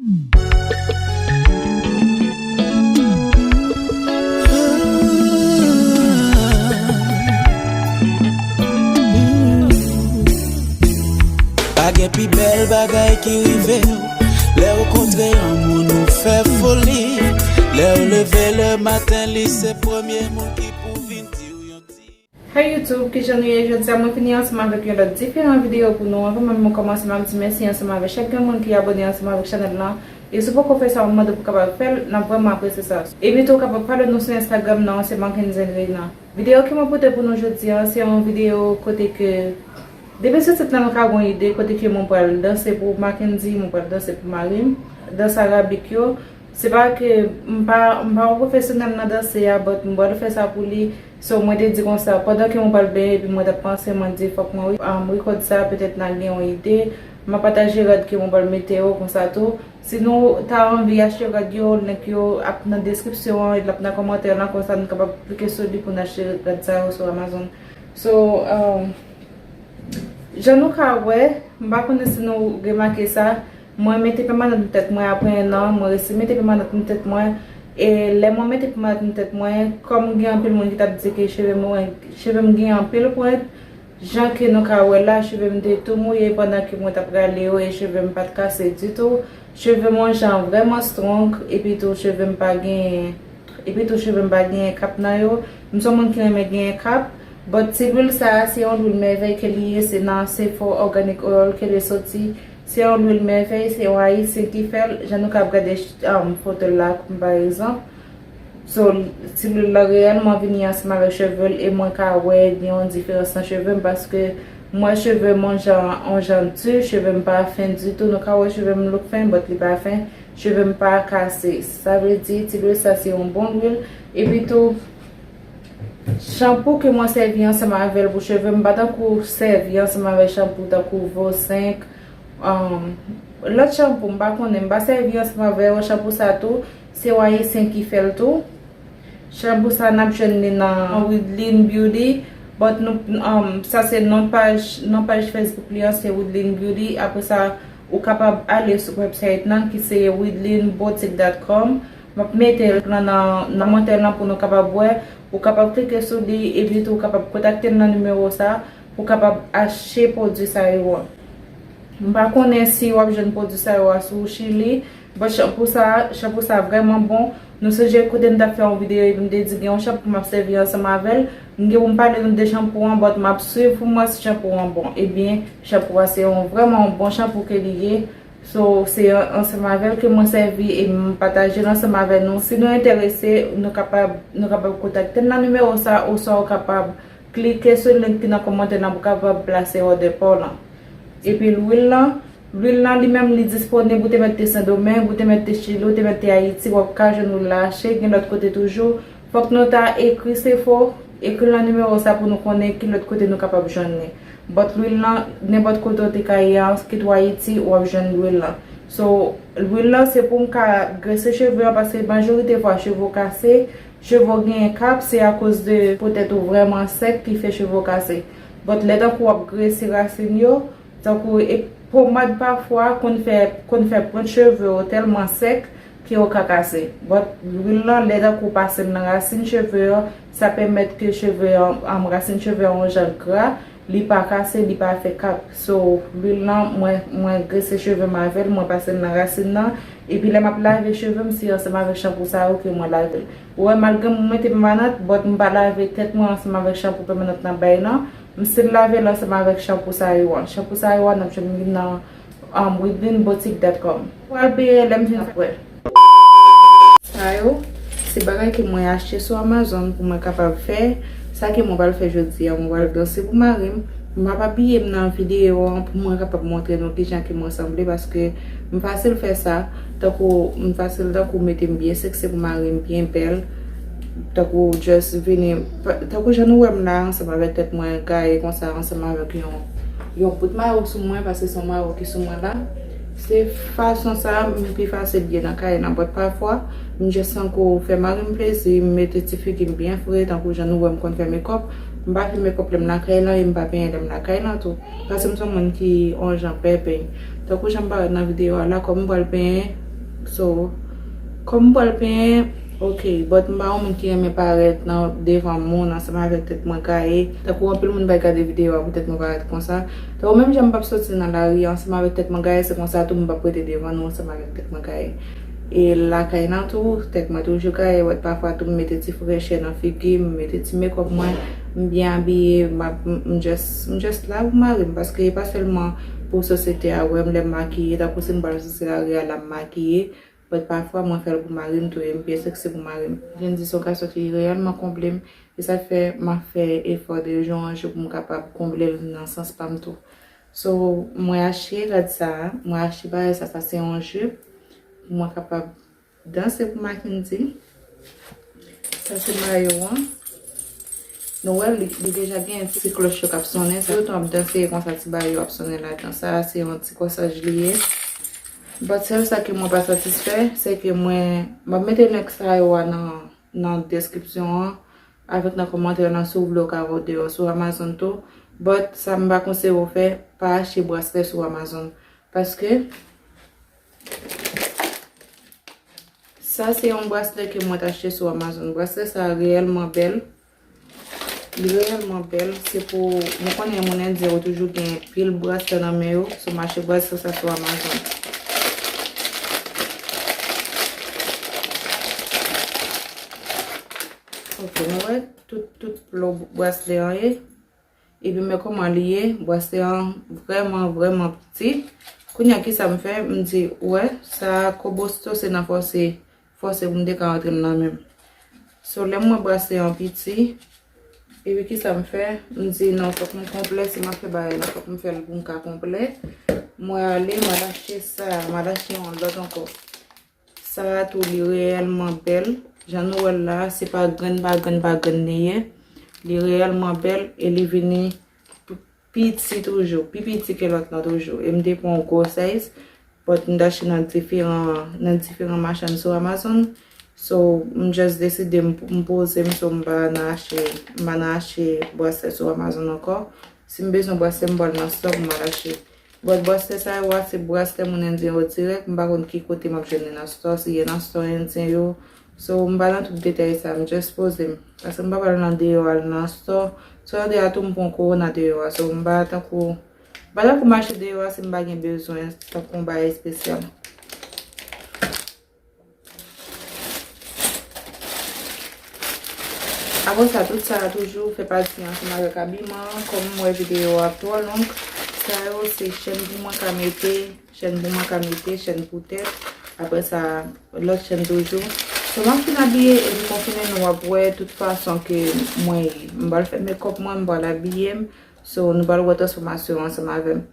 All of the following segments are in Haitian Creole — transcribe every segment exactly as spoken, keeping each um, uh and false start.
Pa gen pi bèl bagay ki rive w. Lè w kontre yon moun ou fè foli. Lè w leve le maten, li se premye moun ki pou vin di w yon ti. Hey YouTube, kijan nou ye jodi a? Mwen vini ansanm avèk yon lòt diferan videyo pou nou. Anvan menm mwen kòmanse, m ap di mèsi ansanm avèk chak grenn moun ki abòne ansanm avèk chanèl lan. E si w poko fè sa, mwen mande w pou w kapab fè l, n ap vrèman apresye sa. Epi tou, w kapab follow nou sou Instagram nan, se Mackenzie Reina. Videyo ke mwen pote pou nou jodi a, se yon videyo kote ke depi sou tit la nou ka gen yon ide kote ke mwen pral danse pou Mackenzie, mwen pral danse pou mari m, dans arabik yo. Se pa ke m pa, m pa yon pwofesyonèl nan danse a, but m pral fè sa pou li. So, mwen te di konsa, pandan ke mwen pral benyen epi mwen t ap panse, mwen di, "Fòk mwen, um, record sa, petèt n a gen yon ide." M a pataje rad ke mwen pral mete yo konsa tou. Si nou ta anvi achte rad yo, link yo ap nan deskripsyon an, l ap nan kòmantè lan, konsa nou kapab klike sou li pou n achte rad sa yo sou Amazon. So, um, jan nou ka wè, m pa konnen si nou remake sa, mwen mete pèmanant nan tèt mwen apre en an, mwen resi mete pèmanant nan tèt mwen. E lè mwen mete pèmanant nan tèt mwen, kòm gen anpil moun ki t ap di ke cheve mwen, cheve m gen anpil pwent, jan ke nou ka wè la, cheve m te tou mouye pandan ke mwen t ap rale yo e cheve m pa t kase ditou. Cheve m yon jan vrèman strong, epi tou cheve m pa gen, epi tou cheve m pa gen kap nan yo. M se yon moun ki renmen gen kap, but ti lwil sa a, se yon lwil mèvèy ke li ye, se nan Sephora Organic Oil ke li soti. Se yon lwil mèvèy, se yon ayisyen ki fè l, jan nou ka ap gade, um, foto l la, pa egzanp. So, ti lwil la reyèlman vini ansanm avèk cheve l e mwen ka wè gen yon diferans nan cheve m paske m wè cheve m yon jan, yon jan di, cheve m pa fen ditou. Nou ka wè cheve m look fen, but li pa fen. Cheve m pa kase. Sa vle di, ti lwil sa se yon bon lwil. Epi tou, chanpou ke mwen sèvi ansanm avè l pou cheve m pa tankou sèvi ansanm avèk chanpou tankou Vosenk, um, lòt chanpou, m pa konnen, m pa sèvi ansanm avè yo. Chanpou sa tou, se yon ayisyen ki fè l tou. Chanpou sa n ap jwenn li nan Widlin Beauty, but nou, um, sa se non paj, non paj Facebook li an, se Widlin Beauty. Apre sa, ou kapab ale sou website nan ki se widlin boutique dot com. M ap mete l nan, nan, nan kòmantè lan pou nou kapab wè. Ou kapab klike sou li, epi tou ou kapab kontakte l nan nimewo sa pou kapab achte pwodui sa yo an. M pa konnen si w ap jwenn pwodui sa yo a sou Chili, but chanpou sa, chanpou sa vrèman bon. Nou sonje kote m t ap fè yon videyo epi m te di gen yon chanpou m ap sèvi ansanm avè l. M gen pou m pale nou de chanpou an, but m ap swiv pou m wè si chanpou an bon. Ebyen, chanpou a se yon vrèman yon bon chanpou ke li ye. So, se an-, ansanm avè l ke mwen sèvi e m pataje l ansanm avè nou. Si nou enterese, nou kapab, nou kapab kontakte m nan nimewo sa, oswa ou kapab klike sou link ki nan kòmantè lan pou kapab plase òdè pa w lan. Epi lwil lan, lwil lan li menm li disponib, ou te mèt te Sendomeng, ou te mèt te Chili, ou te mèt te Ayiti, w ap ka jwenn lwil la achte, gen lòt kote toujou. Fòk nou ta ekri Sefo, ekri nan nimewo sa pou nou konnen ki lòt kote nou kapab jwenn li. But lwil lan, nenpòt kote w te ka ye a, kit w Ayiti, w ap jwenn lwil lan. So, lwil lan se pou m ka grese cheve an, paske majorite fwa cheve w kase, cheve w genyen kap, se akoz de po tèt ou vrèman sèk ki fè cheve w kase. But lè tankou w ap grese rasin yo, tankou e pomad pafwa konn fè, konn fè pwent cheve w tèlman sèk ke w ka kase. But lwil lan, lè tankou w pase l nan rasin cheve an, sa pèmèt ke cheve an, am, rasin cheve an yon jan gra, li pa kase, li pa fè kap. So, lwil lan, mwen, mwen grese cheve m avè l, mwen pase l nan rasin nan, epi lè m ap lave cheve m, se ansanm avèk chanpou sa yo ke mwen lave l. Ou wè, malgre mwen mete pèmanant, but m pa lave tèt mwen ansanm avèk chanpou pèmanant nan bay lan. M still lave l ansanm avèk chanpou sa yo an. Chanpou sa yo an, n ap jwenn li nan, um, widlin boutique dot com. Pral peye lè m fin fè. Sa yo, se bagay ke mwen achte sou Amazon pou mwen kapab fè. Sa ke mwen pral fè jodi a, mwen pral danse pou mari m. M ap abiye m nan videyo an pou mwen kapab montre nou kijan ke mwen sanble, paske m fasil fè sa. Tankou m fasil, tankou mete m byen seksi pou mari m byen bèl. Tankou just vini, pa-, tankou jan nou wè m la ansanm avèk tèt mwen gaye konsa, ansanm avèk yon, yon bout mayo sou mwen, paske se yon mayo ki sou mwen la. Se fason sa m pi fasil ye nan kay lan, but pafwa, m just tankou fè mari m plezi, m mete ti figi m byen fre, tankou jan nou wè m konn fè makeup. M pa fè makeup lè m lakay lan, e m pa penyen lè m lakay lan tou. Paske m se yon moun ki yon jan pè peny. Tankou jan m parèt nan videyo a la, kòm m pral penyen, So, kòm m pral penyen, ok, but m pa yon moun ki renmen parèt nan devan moun ansanm avèk tèt mwen gaye. Tankou anpil moun pa gade videyo a pou tèt mwen parèt konsa. Tankou menm jan m p ap soti nan lari ansanm avèk tèt mwen gaye, se konsa tou m p ap rete devan nou ansanm avèk tèt mwen gaye. E lakay nan tou, tèt mwen toujou gaye, but pafwa tou m mete ti frechè nan figi m, m mete ti makeup mwen, m byen abiye, m ap, m, m just, m just la pou mari m, paske e pa sèlman pou sosyete a wè m lè m makiye, tankou si m pral soti lari a la m makiye, but pafwa mwen fè l pou mari m tou, e m byen seksi pou mari m. Jendy se yon gason ki reyèlman konble m, e sa fè m ap fè efò de jou an jou pou m kapab konble l nan sans pa m tou. So, mwen achte rad sa a, mwen achte bagay sa, sa se yon jip pou mwen kapab danse pou Mackendy. Sa se mayo an. Nou wè li, li deja gen ti klòch yo k ap sonnen. Sa yo tou ap danse konsa ti bagay yo ap sonnen ladan. Sa a se yon ti kòsaj li ye. But sèl sa ke mwen pa satisfè, se ke mwen, m ap mete link sa yo a nan, nan deskripsyon an, avèk nan kòmantè lan si w vle w ka wè w deyò sou Amazon tou. But sa m pa konseye w fè, pa achte braslè sou Amazon. Paske Sa se yon braslè ke mwen t achte sou Amazon. Braslè sa reyèlman bèl. Li reyèlman bèl. Se pou, nou konnen moun endyen yo toujou gen pil braslè nan men yo. So, m achte braslè sa sou Amazon. Ok, nou wè tout, tout lo braslè an ye. Epi men kòman li ye, braslè an vrèman, vrèman piti. Kounye a kisa m fè, m di, wè, sa Kobosto se nan fòse, fòse pou m te ka antre l nan men m. So, lè m wè braslè an piti, epi kisa m fè, m di, non, fòk m konplè, si m ap fè bagay la, fòk m fè l pou m ka konplè. Mwen ale, m al achte sa, m al achte yon lòt ankò. Sa a tou, li reyèlman bèl. Jan nou wè l la, se pa grenn, pa grenn, pa grenn li ye. Li reyèlman bèl e li vini p-, piti toujou, pi piti ke lòt lan toujou. E m te pran yon gwosès, but m t achte nan diferan, nan diferan machann sou Amazon. So, m just deside m, m poze m, so m pa nan achte, m pa nan achte braslè sou Amazon ankò. Si m bezwen braslè, m pral nan store pou m al achte. But braslè sa yo a, se braslè moun endyen yo dirèk. M pa konn ki kote m ap jwenn li nan store, si ye nan store endyen yo. So, m pa nan tout detay sa, m just poze m. Paske m pa pral nan deyò al nan store. So, nan deyò a tou, m pran kowona deyò a. So, m pa tankou, m pa tankou mache deyò a si m pa gen bezwen, tankou yon bagay espesyal. Apre sa, tout sa a toujou fè pati ansanm avèk abiman an. Kòm m wè videyo a ap twò long, sa yo se chèn pou mwen ka mete, chèn pou mwen ka mete, chèn pou tèt. Apre sa, lòt chèn toujou. So, m ap fin abiye epi konfine nou w ap wè tout fason ke mwen ye. M pral fè makeup mwen, m pral abiye m. So, nou pral wè transfòmasyon an ansanm avè m.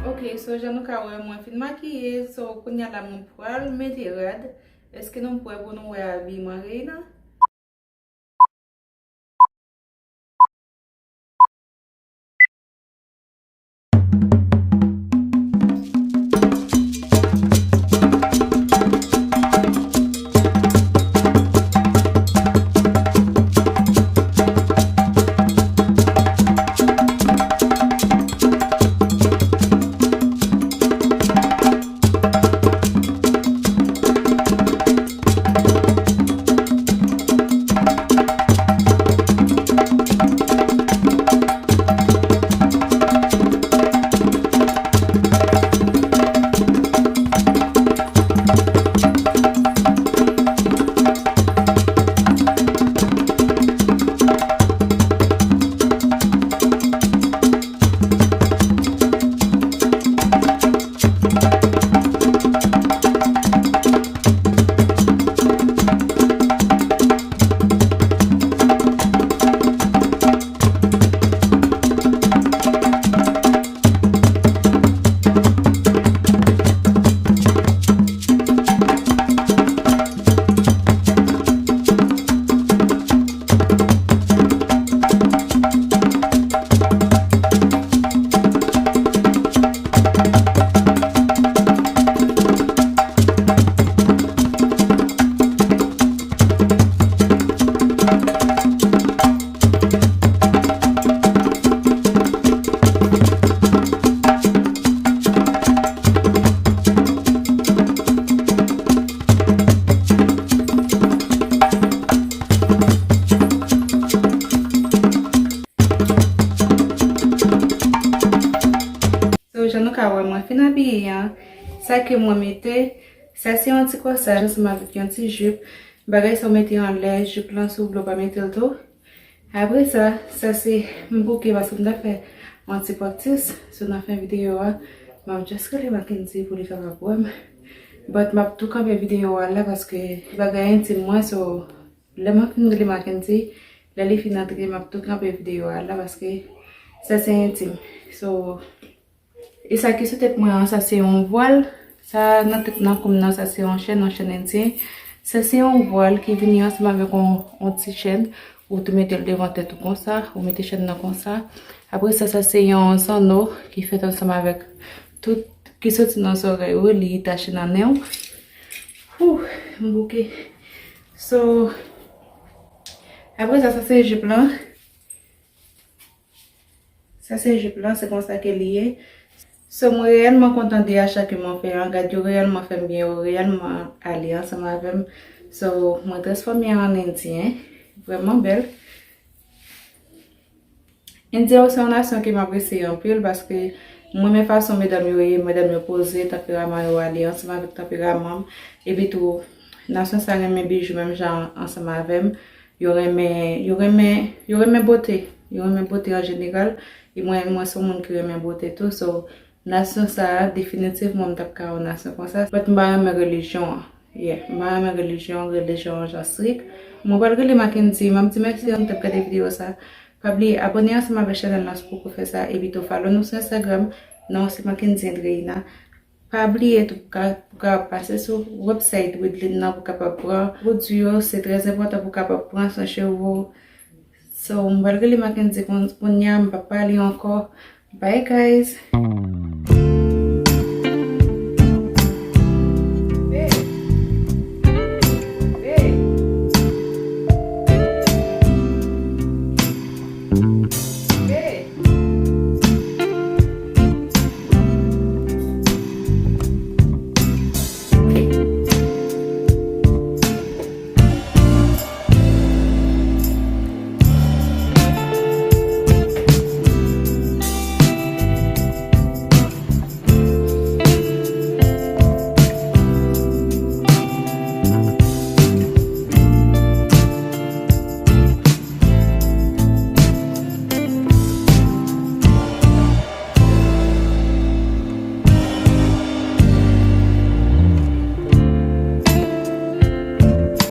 Ok, so jan nou ka wè, mwen fin makiye, so kounye a la mwen pral mete rad. Èske nou prè pou nou wè abiman Reina? Fin abiye an, sa ke mwen mete, sa se yon ti kòsaj ansanm avèk yon ti jip. Bagay sa w mete anlè jip lan, si w vle w pa mete l tou. Apre sa, sa se m bouke paske m ta fè yon ti praktis. So nan fen videyo a, m ap just rele Mackenzie pou li kapab wè m. But m ap tou kanpe videyo a la paske bagay entim mwen, so lè mwen fin rele Mackenzie, lè li fin antre, m ap tou kanpe videyo a la paske sa se entim. So, e sa ki sou tèt mwen an, sa se yon vwal. Sa nan tèt nan kou m nan, sa se yon chèn, yon chèn endyen. Sa se yon vwal ki vini ansanm avèk yon, yon ti chèn. Ou tou mete l devan tèt ou konsa, ou mete chèn nan konsa. Apre sa, sa se yon zanno ki fèt ansanm avèk tout, ki soti nan zòrèy ou, li tache nan nen w. Whew, m bouke. So, apre sa, sa se jip lan. Sa se jip lan, se konsa ke li ye. So, mwen reyèlman kontan de acha ke mwen fè an. Gad, yo reyèlman fè m byen, yo reyèlman ale ansanm avè m. So, mwen transfòme an an endyen. Vrèman bèl. Endyen yo se yon nasyon ke m apresye anpil paske mwen renmen fason medam yo ye, medam yo poze, tanperaman yo ale ansanm avèk tanperaman m. Epi tou, nasyon sa renmen bijou menm jan ansanm avè m. Yo renmen, yo renmen, yo renmen bote. Yo renmen bote an jeneral. E mwen, mwen se yon moun ki renmen bote tou. So, nasyon sa a, definitivman, m t ap ka yon nasyon konsa. But m pa renmen relijyon an. Yeah, m pa renmen relijyon, relijyon an jan strik. Mwen pral rele Mackenzie, m ap di mèsi an t ap gade videyo sa. Pa bliye abòne ansanm avèk chanèl lan si w poko fè sa. Epi tou follow nou sou Instagram. Non, se Mackenzie Andreina. Pa bliye tou pou ka, pou ka pase sou website Widlin nan pou kapab pran pwodui yo. Se trè enpòtan pou kapab pran swen cheve w. So, m pral rele Mackenzie kounye a, m p ap pale ankò. Bye guys.